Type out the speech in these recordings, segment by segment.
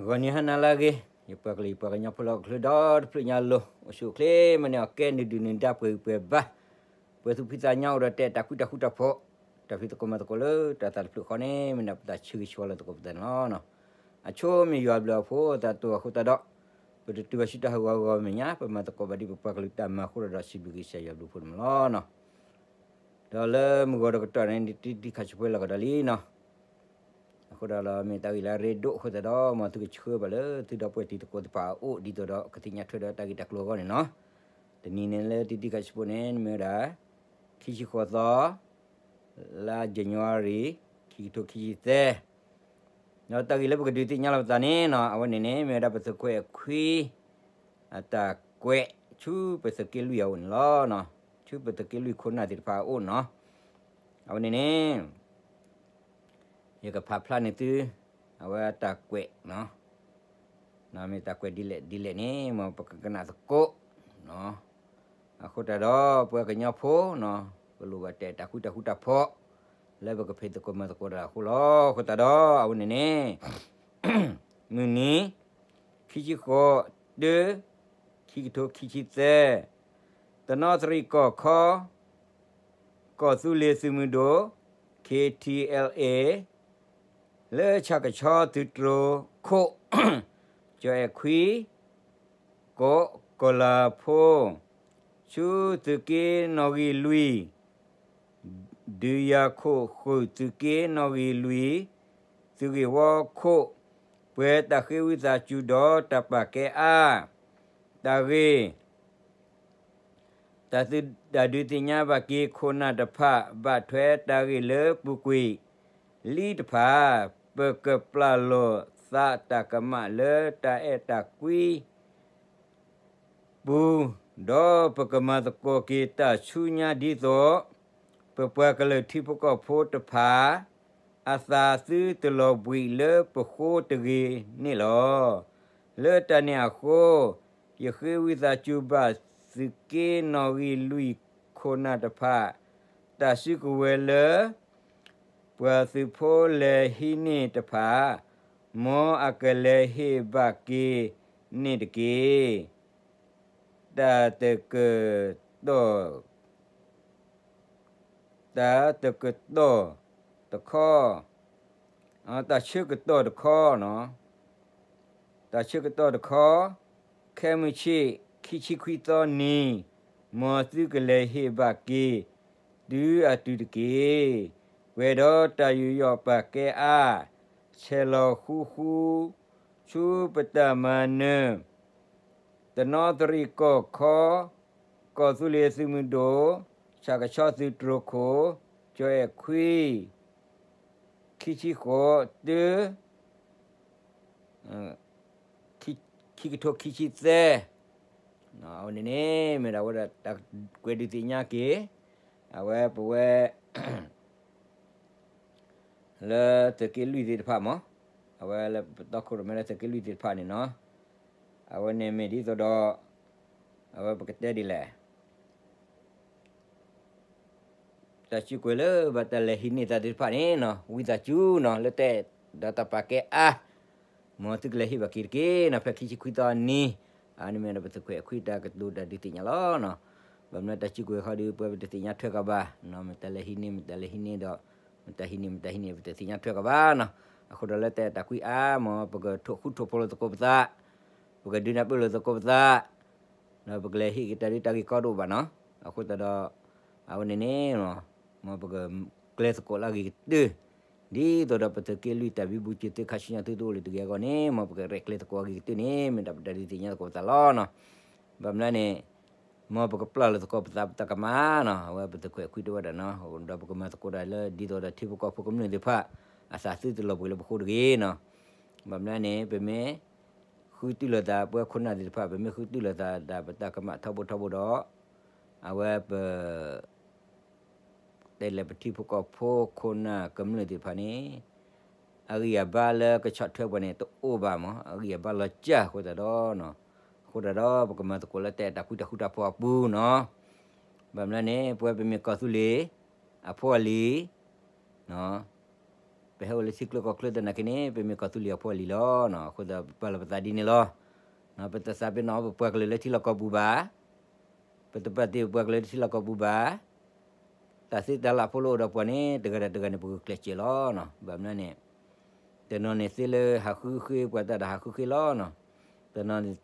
ဂီၤနံၤဟါနၤလၢအဂ့ၤ, ယပှၤကလုာ်ယပှၤကညီဖိလၢဟီၣ်ခိၣ်ချၢဒီတဖျၢၣ်ညါအလိၤ အိၣ်ဆူၣ်အိၣ်ချ့မၤန့ၢ်အီၤ ကဲနုာ်ဒုၣ်နုာ်ဒါ ပှဲၤဂံၢ်ပှဲၤဘါ, ပှဲၤသူၣ်ဖှံသးညီ အိၣ်ဒီးတၢ်အဲၣ်တၢ်ကွံတၢ်ဃူတၢ်ဖိး, တၢ်ဖံးသကိးမၤသကိးလၢတၢ်သးတဖျၢၣ်ဃီန့ၣ် မ့ၢ်ဒၣ်ပတၢ်ဆၢဂ့ၤဆၢဝါလၢသကိးပသးန့ၣ်လီၤ. အဆိမ့ၢ်ယွၤအဘျုးအဖှိၣ်အသးတိၢ်အဃိသတးဒီး, ပတတုၤဘၣ်ဆူတၢ်ဟးဂီၤဂီၤမဲာ်ညါ ပမၤသကိးဘၣ်ဒ်ပပှၤကလုာ်တၢ်မၤအဃိဒီး စံးဘျုးကစၢ်ယွၤအဘျုးအဖှိၣ်န့ၣ်လီၤ. ဒီးလၢမုၢ်ဂီၤတကတီၢ်န့ၣ် တံၤတံၤခါဆူၣ်ပှဲၤလီၤကဒီးလံနီၤ. အဃိဒီးလီၤ မ့ၢ်တၢ်ဂ့ၢ်လၢအရ့ဒိၣ်အဃိသတးဒီး မ်သုကဆှၢဘၣ်လၢသုဒီပုၢ်ဝဲၢ်တံၤသကိးတဖၣ်အအိၣ် ဒ်သိးဒီးကသ့ၣ်ညါထွဲဒီးတၢ်ဂ့ၢ်တၢ်ကျိၤအဂီၢ်န့ၣ်နီၤ. တနံၤန့ၣ်လၢတံၤတံၤခါဆူၣ်ပှဲၤန့ၣ် မ့ၢ်ဝဲဒၣ် ခံဆံဃိးသီ လါယနူၤအါရံၤ ခံကထိခံဆံသၢ ဒီးတၢ်ဂ့ၢ်လၢပကဒုးသ့ၣ်ညါလီၤပသးန့ၣ်နီၤ အဝဲန့ၣ်န့ၣ် မ့ၢ်ဝဲဒၣ်ပသုးခွဲးခွံ အတၢ်ကွဲး ဆူပသုးက့လွံၢ်အအိၣ်န့ၣ်လီၤ. ဆူပသုးက့လွံၢ်ခိၣ်နၢ်သ့ၣ်တဖၣ်အအိၣ်နီၤ. အဝဲန့ၣ်န့ၣ် ယကဖးဖျါန့ၢ်သု အဝဲအတၢ်ကွဲးနီၤ. မ့ၢ်တၢ်ကွဲးဒ်လဲၣ်ဒ်လဲၣ်န့ၣ် မ်ပကကနၣ်သကိး အဃိတၢ်ဒီး ပှၤကညီဖိနီၤ ပလိၣ်ဘၣ်တၢ်အဲၣ်တၢ်ကွံတၢ်ဃူတၢ်ဖိး လၢပကဖံးသကိးမၤသကိးတၢ်အဃိလီၤ. အဃိတၢ်ဒီး အဝဲန့ၣ်န့ၣ် မုၢ်နံၤ ခံဆံဃိး တၢ ခံကထိခံဆံသၢ တနီသရံၣ်ကီၢ်ခီ ကီၢ်သူလ့ၤသုးမုၢ်ဒိၣ် K T L A လၢဆၣ်ကဆီသုးတြိၤခိၣ် ကၠီၤအဲၣ်ခွံ ကိးကီၤလၤဖိ ဆူသုးက့နီၣ်ဂံၢ်လွံၢ် ဒုးယၤခိၣ်ဃုာ်သုးက့နီၣ်ဂံၢ်လွံၢ် သုးဂ့ၢ်ဝီခိၣ် ပှဲၤတၢ်ဃ့ဝံသးစူၤဒီးတၢ်ပာ်ကဲအါ တၢ်ဂ့ၢ် တၢ်သုးတၢ်ဒုးသ့ၣ်ညါဘၣ်က့ၤခိၣ်နၢ်တဖၣ် ဘၣ်ထွဲတၢ်ဂ့ၢ်လၢပူၤကွံာ်လံတဖၣ် ပကပျၢ်လိာ်သးတၢ်ကမၣ်လၢတၢ်အဲၣ်တၢ်ကွံ ပူၤ, ဒီးပကမၤသကိးက့ၤတၢ်ဆူညါဒ်သိး ပပှၤကလုာ်ထံဖိကီၢ်ဖိတဖၣ် အသးသုတလီၤဘှံးလၢပဃိတဂ့ၤန့ၣ်လီၤ. လၢတၢ်န့ၣ်အဃိ, ယဃ့ဝံသးစူၤဘၣ်သုးက့နီၣ်ဂံၢ်လွံၢ်ခိၣ်နၢ်တဖၣ်, တၢ်စုကဝဲၤလၢ ပှၤသုးဖိလဲၤဟံးန့ၢ်တဖၣ်, မ်အကလဲၤဟ့ၣ်ဘၣ်က့ၤန့ၣ်တက့ၢ်. တၢ်တကတီၢ်, တၢ်တကတီၢ်တခီ, တၢ်ဆၢကတီၢ်တခီ, တၢ်ဆၢကတီၢ်တခီ, ခဲမုၢ်ဆ့ၣ်ခံဆံခွံသီနံၤ, မ်သုကလဲၤဟ့ၣ်ဘၣ်က့ၤ တုၤအတုၤတက့ၢ်. ပှဲၤဒီးတၢ်ယူးယီၣ်ပာ်ကဲအါ, ဆဲးလီၤဃူဃူ ဆူပတၢ်မၤနၢၤ တနီသရံၣ်ကီၢ်ခီ, ကီၢ်သူလ့ၤသုးမုၢ်ဒိၣ်, ဆၣ်ကဆီသုးတြိၤခိၣ်, ကၠီအဲၣ်ခွံ, ခံဆံဃိး တၢ ခံကထိခံဆံသၢ, အဝဲန့ၣ်န့ၣ် မ့ၢ်ဒၣ်ဝဲဒၣ်တၢ်ကွဲးဒုးသ့ၣ်ညါက့ၤ, အဝဲပဝဲ လၢသုးက့လွံၢ်သ့ၣ်တဖၣ်မး, အဝဲလၢပတီခိၣ်ရိၣ်မဲလၢသုးက့လွံၢ်သ့ၣ်တဖၣ်န့ၣ်နီၤ, အဝဲန့ၣ်မ့ၢ်ဒ်သိးဒီး အဝဲပကတဲဒ်လဲၣ် တၢ်စုကဝဲၤလၢဘၣ်တၢ်လဲၤဟံးန့ၢ်သးသ့ၣ်တဖၣ်န့ၣ်နီၤ, ဝံသးစူၤနီၤ လၢတၢ်အဲၣ်ဒီးတၢ်ပာ်ကဲအါ, မ်သုကလဲၤဟ့ၣ်ဘၣ်က့ၤတက့ၢ်နီၤ, ဖဲခံဆံခွံသီအနံၤ, အန့ၣ်မ့ၢ်ဒီးပသုးခွဲးခွံတၢ်ကတိၤတၢ်ဒုးသ့ၣ်ညါလီၤနီၤ. ဘၣ်မနုၤတၢ်စုကဝဲၤဃီဒီး ပဝဲပတသ့ၣ်ညါထွဲကဘၣ်, မတၤလဲၤဟံးန့ၢ် မတၤလဲၤဟံးန့ၢ်ဒီး, မတၤဟံးန့ၢ် မတၤဟံးန့ၢ် ပတသ့ၣ်ညါထွဲကဘၣ်နီၤ. အဃိဒီးလၢတၢ်အဲၣ်တၢ်ကွံအါ မ်ပကထိၣ်ဃူထိၣ်ဖိးလိာ်သကိးပသး, ပကဒုးနၢ်ပၢၢ်လိာ်သကိးပသး ဒီးပကလဲၤဟ့ၣ်က့ၤတၢ်ဒုးတၢ်ဂ့ၢ်ကီဒိၣ်ဘၣ်နီၤ. အဃိသတးဒီး အဝဲန့ၣ်န့ၣ် မ်ပကကျဲသကိးလၢအဂ့ၤကတၢၢ်, ဒ်သိးဒီးပသုးက့လွံၢ်တၢ်ဘံဘူစၢၤသုခါဆူညါသုတအိၣ်လၢၤတဂ့ၤအဂီၢ်န့ၣ် မ်ပကရဲၣ်ကျဲၤသကိးအဂ့ၤကတၢၢ်န့ၣ် မ့ၢ်ဒၣ်ပတၢ်ဒုးသ့ၣ်ညါသကိးပသးလီၤနီၤ. ဘၣ်မနုၤန့ၣ် မ်ပကပျၢ်လိာ်သကိးပသးပတၢ်ကမၣ်နီၤ, အဝဲပသုးခွဲးခွံတဲဝဲဒၣ်နီၤ, ဒီးပကမၤသကိးတၢ်လၢဒ်သိးဒီးထံဖိကီၢ်ဖိကမျၢၢ်သ့ၣ်တဖၣ် အသးသုတလီၤဘှံးလၢပဃိတဂ့ၤနီၤ. ဘၣ်မနုၤန့ၣ် ပမ့ၢ် ဃုတုၢ်လိာ်သးပဝဲခိၣ်နၢ်သ့ၣ်တဖၣ် ပမ့ၢ်ဃုတုၢ်လိာ်သးဒၣ်ပတၢ်ကမၣ်ထီဘိထီဘိဒီး အဝဲပ တဲလဲၣ်ပထံဖိကီၢ်ဖိခိၣ်နၢ်ကမျၢၢ်သ့ၣ်တဖၣ်န့ၣ် အဂံၢ်အဘါလၢကဆီၣ်ထွဲပှၤန့ၣ် တအိၣ်ဘၣ်မး, အဂံၢ်အဘါလီၤစၢ်အဃိသတးဒီး, အဃိသတးဒီး ပကမၤသကိးလၢတၢ်အဲၣ်တၢ်ကွံတၢ်ဃူတၢ်ဖိးအပူၤနီၤ. ဘၣ်မနုၤန့ၣ် ပဝဲပမ့ၢ်ကီၢ်သူလ့ၤ အဖိအလံၤ ပဟဲအိၣ်လၢထံကျိကီၢ်ကျိသနာ်က့န့ၣ် ပမ့ၢ်ကီၢ်သူလ့ၤအဖိအလံၤလီၤ. အဃိသတးပပာ်လီၤပသးဒ်န့ၣ်လီၤ. ပတသးပ့ၤနီၣ်ပပှၤကလုာ်လၢထံလီၢ်ကီၢ်ပူၤဘၣ်, ပတပာ်တ့ၢ်ပပှၤကလုာ်လၢထံလီၢ်ကီၢ်ပူၤဘၣ်. တၢ်သ့တၢ်လၢ်ဖိလၢအိၣ်ဒီးပှၤန့ၣ် တဂၤဒီးတဂၤန့ၣ် ပဂုာ်ကျဲးစၢးလီၤ. ဘၣ်မနုၤန့ၣ် တနီၤန့ၣ်သ့လၢဟးဃုဃ့ပှၤတၢ်ဒီးဟးဃုဃ့လီၤ. တနီၤန့ၣ်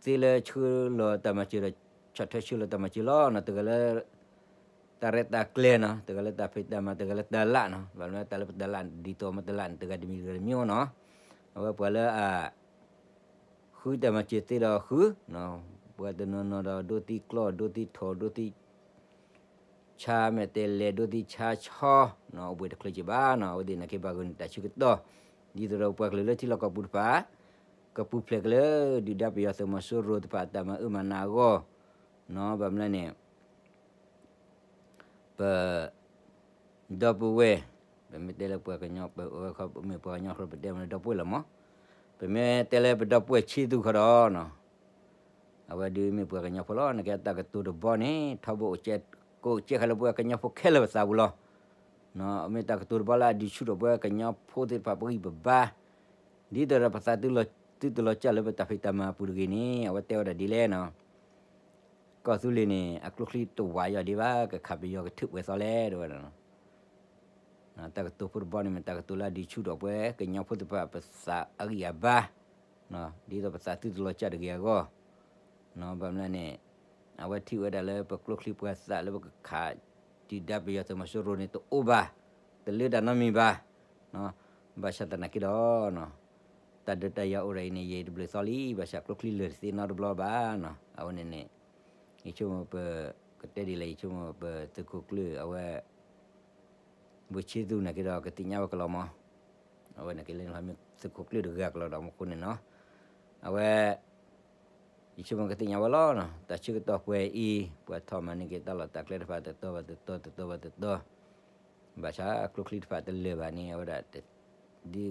သ့လၢဆှၢလီၤတၢ်မၤစၢၤဒီး ဆီၣ်ထွဲဆှၢလီၤတၢ်မၤစၢၤလီၤ. တဂၤလၢ တၢ်ရဲၣ်တၢ်ကျဲၤနီၤ, တဂၤလၢတၢ်ဖံးတၢ်မၤ, တဂၤလၢတၢ်လၢ်နီၤ. ဘၣ်မနုၤတၢ်လၢပတၢ်လၢ်န့ၣ် ဒ်သိးမ့ၢ်တၢ်လၢ်န့ၣ် တဂၤတမံၤတဂၤတမံၤနီၤ. အဝဲပှၤလၢအ ဃုတၢ်မၤစၢၤသ့ဒီးဃု, ပှၤတနီၤနီၤဒီးဒိသံကျီၢ် ဒိသံထိၣ် ဒိသံ ဆါမဲာ်တဲးလဲး ဒိသံဆါဆီ, အိၣ်ဘှံးတချုးက့ၤဘၣ်နီၤ. အဝဲသ့ၣ်န့ၣ်က့ၤဘၣ်ဂုာ်န့ၣ်တၢ်ဆၢကတီၢ်, ဒ်သိးဒီးပှၤကလုာ်လၢထံလီၢ်ကီၢ်ပူၤတဖၣ် ကပူၤဖျဲးက့ၤလၢဒုၣ်ဒါပယီၤသုးမီၤစိရိၤတဖၣ်အတၢ်မၤအၢမၤနးအဂီၢ်, ဘၣ်မနုၤန့ၣ် ပ ဒီပုၢ်ဝဲၢ်, ပမ့ၢ်တဲလၢပှၤကညီ ပဝဲခီမ့ၢ်ပှၤကညီဃိ ပတဲမ့ၢ်ဒီပုၢ်ဝဲၢ်လီၤမး, ပမ့ၢ်တဲလၢပဒီပုၢ်ဝဲၢ်ဆံသူဃီဒီးနီၤ, အဝဲဒုးမ့ၢ်ပှၤကညီဖိလီၤ. နကဲတၢ်ကတိၤတဘီန့ၣ် ထီဘိအိၣ်ကဲဃာ်လၢပှၤကညီဖိခဲလၢာ်ပသးပူၤလီၤ. မ့ၢ်တၢ်ကတိၤတဘီလၢအဒုးဆူၣ်ထီၣ်ပှၤကညီဖိသ့ၣ်တဖၣ်ပဂံၢ်ပဘါ, ဒ်သိးဒီးပသးသုတလီၤကၢ်လၢပတၢ်ဖံးတၢ်မၤအပူၤတဂ့ၤန့ၣ် အဝဲတဲဝဲဒၣ်ဒ်လဲၣ်နီၤ. ကီၢ်သူလ့ၤန့ၣ် အကျိချံတဝးယီၢ်ဒံးဘၣ် ကခးပယီၤကထုးပှဲၤသီလဲၣ် တဲဝဲဒၣ်နီၤ. တၢ်ကတိၤဖိတဘီန့ၣ် မ့ၢ်တၢ်ကတိၤလၢအဒုးဆူၣ်ထီၣ်ပှၤကညီဖိသ့ၣ်တဖၣ်ပသးအဂံၢ်အဘါ, ဒ်သိးပသးသုတလီၤကၢ်တဂ့ၤအဂီၢ်, ဘၣ်မနုၤန့ၣ် အဝဲထံၣ်ဝဲဒၣ်လၢပကျိချံပှၤသးလၢပကခး ဒုၣ်ဒါပယီၤသုးမီၤစိရိၤန့ၣ်တအိၣ်ဘၣ်, တလၢတၢ်နီတမံၤဘၣ်. ဘၣ်ဆၣ်သနာ်က့ဒီး တၢ်ဒုးတၢ်ယၤအိၣ်ဒီးအံၤန့ၣ် ယံာ်တဘျုးသီလံ, ဘၣ်ဆၣ်ကျိချံလၢာ်တသ့နီတဘျီဘၣ်နီၤ. အဝဲန့ၣ်န့ၣ် ယဆိကမိၣ်ပကတဲဒ်လဲၣ်, ယဆိကမိၣ်ပသုးခိၣ်ကျၢၢ်အဝဲ ဘိၣ်ဆ့သူနာ်က့ဒီးကသ့ၣ်ညါဝဲကလီၤမး, အဝဲန့ၣ်က့လၢမ့ၢ်သုးခိၣ်ကျၢၢ်တဂၤကလီၤဒီးမူခိၣ်န့ၣ်နီၤ, အဝဲ ယဆိကမိၣ်ကသ့ၣ်ညါဝဲလီၤနီၤ. တၢ်ဆၢကတီၢ်ပှဲၤအံၤ ပှၤထီၣ်မၤန့ၢ်က့ၤတၢ်လီၢ်တၢ်ကျဲတဖၣ်တတီၤဘၣ်တတီၤ တတီၤဘၣ်တတီၤ, ဘၣ်ဆၣ်ကျိချံတဖၣ်တလၢာ်ဘၣ်န့ၣ် အဝဲဒၣ် ဒ်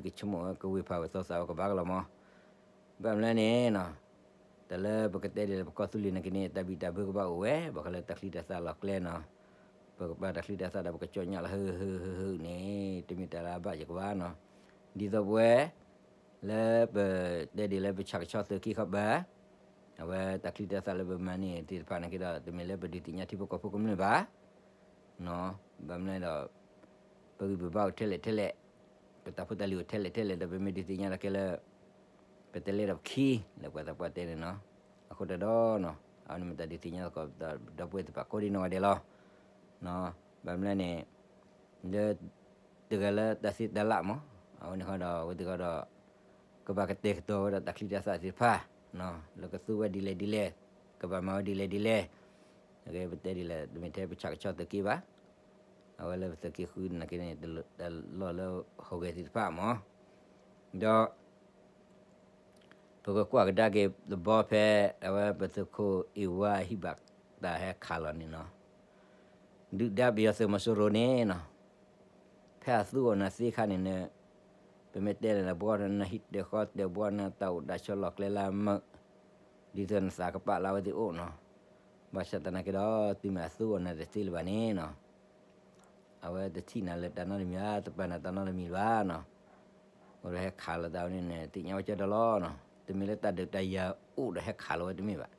ကဆိကမိၣ်ဝဲကဝ့ၤဖးဝဲသီသးဝဲကဘၣ်ကလီၤမး. ဘၣ်မနုၤလဲၣ်န့ၣ်နီၤ, တၢ်လၢပကတဲဒ်လဲၣ် ပကီၢ်သူလ့ၤနာ်က့န့ၣ် တၢ်ဘံၣ်တၢ်ဘၢကဘၣ်အိၣ်ဝဲ, ဘၣ်ဃးလၢတၢ်ချံတၢ်သၣ်လီၢ်ကျဲနီၤ, ပကပာ်တၢ်ချံတၢ်သၣ်ဒီးပကကၠီၣ်ညၣ်လီၤဟုဟုဟုန့ၣ် တမ့ၢ်တၢ်လၢအဘၣ်ယကဘၣ်နီၤ. ဒ်သိးပဝဲ လၢပတဲဒ်လဲၣ် ပဆၣ်ကဆီသုးက့ဃီဘၣ်, အဝဲတၢ်ချံတၢ်သၣ်လၢပမၤန့ၢ်သ့ၣ်တဖၣ်နာ်က့ဒီး တမ့ၢ်လၢပဒုးသ့ၣ်ညါထံဖိကီၢ်ဖိကမျၢၢ်ဘၣ်. ဘၣ်မနုၤလဲၣ်ဒီး ပဂံၢ်ပဘါအိၣ်ထဲလဲၣ်ထဲလဲၣ်, ပတၢ်ဖိတၢ်လံၤအိၣ်ထဲလဲၣ်ထဲလဲၣ်ဒီး ပမ့ၢ်ဒုးသ့ၣ်ညါလီၤကဲလၢ ပတဲလဲၣ်ဒီးပခံ လၢပှၤသးပှၢ်တဲန့ၣ်နီၤ. အဃိတၢ်ဒီး အဝဲန့ၣ်မ့ၢ်တၢ်ဒုးသ့ၣ်ညါသကိးဒီပုၢ်ဝဲၢ်သ့ၣ်တဖၣ်ကိးဒံနီၢ်ဂၤဒဲးလီၤ. ဘၣ်မနုၤလဲၣ်န့ၣ် လၢ တဂၤလၢတၢ်သ့တၢ်လၢ်မး, အဝဲန့ၣ်ဃီဒီး အဝဲသ့ၣ်ဃီဒီး ကဘၣ်ကတဲာ်ကတီၤဝဲဒၣ်တၢ်ချံတၢ်သၣ်သ့ၣ်တဖၣ်, လၢကသူဝဲဒ်လဲၣ်ဒ်လဲၣ်, ကဘၣ်မၤဝဲဒ်လဲၣ်ဒ်လဲၣ်, ပတဲဒ်လဲၣ် တမ့ၢ်ထဲပဆၣ်ကဆီသုးက့ဘၣ်, အဝဲလၢပသုးက့ဃုနာ်က့န့ၣ် တၢ်လီၢ်လၢဟီၣ်ဂဲၤသ့ၣ်တဖၣ်မး, ဒီး ပကကွၢ်ကဒါက့ၤတဘီဖဲ အဝဲပသုးခိၣ်အ့ၣ်ဝါဟံၣ်ဘၣ်တၢ်ဟဲခးလီၤန့ၣ်နီၤ, ဒုၣ်ဒါပယီၤသုးမီၤစိရိၤန့ၣ်နီၤ, ဖဲအသူအီၤနၤသ့ခါန့ၣ်န့ၣ်, ပမ့ၢ်တဲန့ၣ် ဘှီနဟံၣ်တဲာ်ဃီတဲာ် ဘှီနတၢ်အိၣ်တၢ်ဆိးလီၢ်ကျဲလၢအမုာ်, ဒ်သိးနသးကပာ်လၢအဝဲသ့ၣ်အိၣ်နီၤ, ဘၣ်ဆၣ်သနာ်က့ဒီး တုၤမ့ၢ်အသူအီၤနၤတသ့လၢၤဘၣ်န့ၣ်နီၤ အဝဲတထံၣ်နၤလၢတၢ်နီတမံၤဘၣ်, တပာ်နၤတၢ်နီတမံၤဘၣ်နီၤ. အဃိဒီးဟဲခးလီၤသးဝဲန့ၣ်န့ၣ် သ့ၣ်ညါဝဲကၠီဒီးလီၤနီၤ. တမ့ၢ်လၢတၢ်ဒုးတၢ်ယၤအိၣ်ဒီးဟဲခးလီၤဝဲတမ့ၢ်ဘၣ်.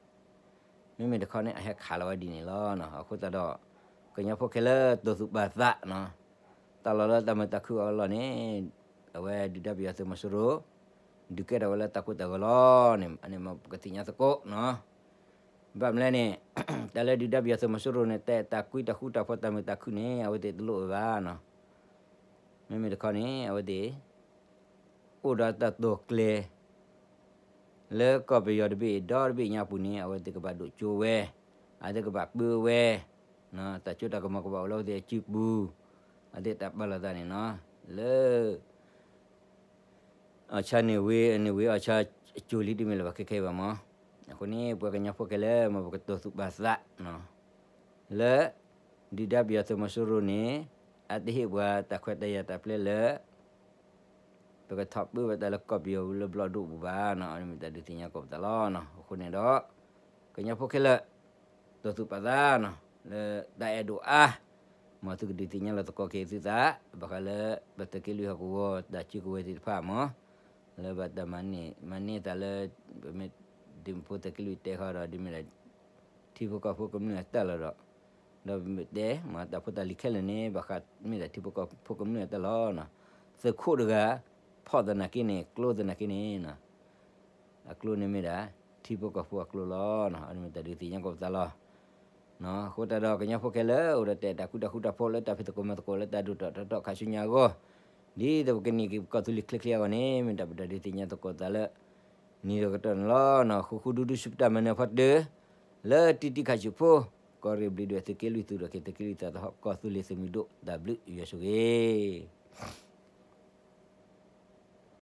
မ့မ့ၢ်တခီန့ၣ် အဟဲခးလီၤဝဲဒ်န့ၣ်လီၤနီၤ. အဃိသတးဒီး ကညီဖိခဲလၢာ်တိာ်သူၣ်ပာ်သးနီၤ. တၢ်လီၢ်လၢတၢ်မုာ်တၢ်ခုၣ်အီၤလီၢ်န့ၣ် အဝဲဒုၣ်ဒါပယီၤသုးမီၤစိရိၤ ဒုးကဲထီၣ်ဝဲလၢတၢ်ကိၢ်တၢ်ဂီၤလီၤန့ၣ် အန့ၣ်မ့ၢ်ပကသ့ၣ်ညါသကိးနီၤ. ဘၣ်မနုၤလဲၣ်န့ၣ် တၢ်လၢဒုၣ်ဒါပယီၤသုးမီၤစိရိၤန့ၣ် တၢ်အဲၣ်တၢ်ကွံတၢ်ဃူတၢ်ဖိးတၢ်မုာ်တၢ်ခုၣ်န့ၣ် အဝဲသ့ၣ်တလိၣ်ဝဲဘၣ်နီၤ. မ့မ့ၢ်တခီန့ၣ် အဝဲသ့ၣ် အိၣ်ဒီးတၢ်တိာ်ကျဲၤ လၢကီၢ်ပယီၤတဘ့ၣ်ဒီတဘ့ၣ်ညါပူၤန့ၣ် အဝဲသ့ၣ်ကဘၣ်ဒိၣ်ကၠိဝဲ, အဝဲသ့ၣ်ကဘၣ်ပၢဝဲ, တၢ်စိတၢ်ကမီၤကဘၣ်အိၣ်လၢအဝဲသ့ၣ်အစုပူၤ, အဝဲသ့ၣ်တၢ်ပာ်လီၤသးန့ၣ်နီၤ, လၢ အီၣ်ဆၣ်န့ၢ်ဝ့ၤ န့ၢ်ဝ့ၤအီၣ်ဆၣ်အစိၤလံတမ့ၢ်လၢၤဘၣ်ခဲခဲအံၤဘၣ်မး. အဃိန့ၣ် ပှၤကညီဖိခဲလၢာ် မ်ပကတိာ်သူၣ်ပာ်သးနီၤ, လၢ ဒုၣ်ဒါပယီၤသုးမီၤစိရိၤန့ၣ် အတဟ့ၣ်ပှၤတၢ်ခွဲးတၢ်ယာ်တၢ်ပျဲလၢ ပကထီၣ်ပၢဝဲတၢ်လၢကီၢ်ပယီၤလၢဘျီၣ်ဒိၣ်ပူၤဘၣ်နီၤ. အန့ၣ်မ့ၢ်တၢ်ဒုးသ့ၣ်ညါကိးပသးလီၤနီၤ. အဃိန့ၣ်ဒီး ကညီဖိခဲလၢာ် တိာ်သူၣ်ပာ်သးနီၤ လၢတၢ်အဲၣ်ဒိးအါ မ်သုကဒုးသ့ၣ်ညါလီၤသကိးက့ၤသုသး ဘၣ်ဃးလၢ ပသုးက့လွံၢ်ဟီၣ်ကဝီၤတၢ်စုကဝဲၤသ့ၣ်တဖၣ်မး လၢဘၣ်တၢ်မၤန့ၢ် မၤန့ၢ်သးလၢ ပမ့ၢ်ဒုးမ့ၢ်ဖိသုးက့လွံၢ်တဲဃီဒီး ဒ်မ့ၢ်ဒၣ် ထံဖိကီၢ်ဖိကမျၢၢ်အတၢ်လီၢ်ဒီး ဒီးပတဲမ့ၢ်တၢ်ဖိတၢ်လံၤခဲလၢာ်န့ၣ် ဘၣ်ဃးမ့ၢ်ဒၣ်ထံဖိကီၢ်ဖိကမျၢၢ်အတၢ်လီၢ်နီၤ. သုးခိၣ်တဂၤ ဖီၣ်သနာ်က့န့ၣ် ကျိသနာ်က့န့ၣ်နီၤ အကျိန့ၣ်မ့ၢ်ဒၣ် ထံဖိကီၢ်ဖိအကျိလီၤ. အန့ၣ်မ့ၢ်တၢ်ဒုးသ့ၣ်ညါကိးပသးလီၤ. အဃိသတးဒီး ကညီဖိခဲလၢာ်အိၣ်ဒီးတၢ်အဲၣ်တၢ်ကွံတၢ်ဃူတၢ်ဖိးလၢတၢ်ဖံးသကိးမၤသကိးလၢတၢ်ဒိၣ်ထီၣ်ထီထီၣ်ခါဆူညါအဂီၢ်, ဒ်သိးပကန့ၢ်က့ၤပကီၢ်သူလ့ၤချ့ချ့အဂီၢ်န့ၣ် မ့ၢ်တၢ်ပတၢ်ဒုးသ့ၣ်ညါသကိးသးလၢ နံၤဒီးကတီၢ်န့ၣ်လီၤ. ဃိဃူဒူဒူဆူပတၢ်မၤနၢၤဖီတၢၢ် လၢတံၢ်တံၢ်ခါဆူၣ်ဖိ ကီၢ်ရ့ၣ်ဘျုးဒွဲၣ်သုးက့လွံၢ်သုးဒီးက့ၤသုးက့လွံၢ်သးသဟီၣ် ကီၢ်သူလ့ၤသုးမုၢ်ဒိၣ် တၢ်ဘျုးယွၤဆိၣ်ဂ့ၤ